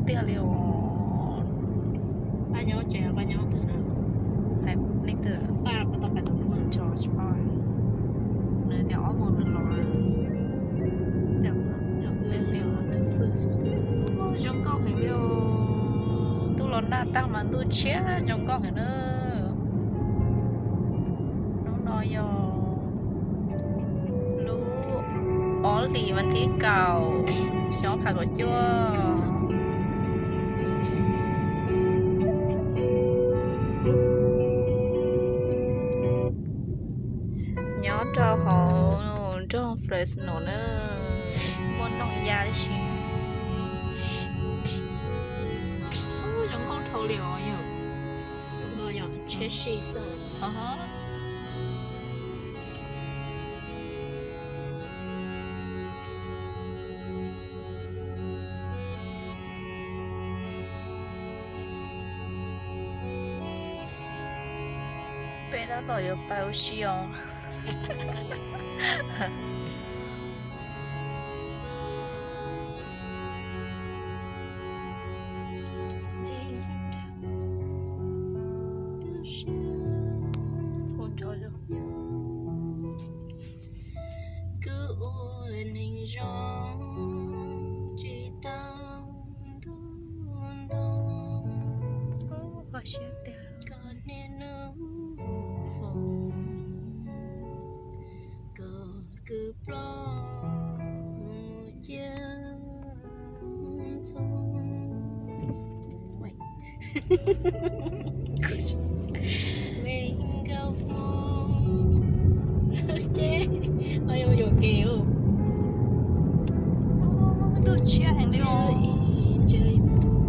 Tiag li os. Pab nyob tsev, pab nyob twg na? Hais leej twg? Pab tau pais tau nws tsis paub. Nws tias ob moos nws los. Zoo nkauj heev li os. Ntuj los nag tag mas ntuj tshiab zoo nkauj heev na. Hnub no yog lub ob hlis vas thib kaum, xyoo ob phav kaum cuaj. Nyob rau hauv nroog Fresno na, muaj noog ya tib si. Zoo nkauj dhau li os yom. Tshiab si xwb. Peb tab tom yuav pais ua si os. Kuv ua neeg zoo tsis tau ntuj nto, koj niaj hnub foom kom kwv ploj mus cia ntxov. Me nkauj Hmoob, ces yuam kev, ntuj tshiab heev li os.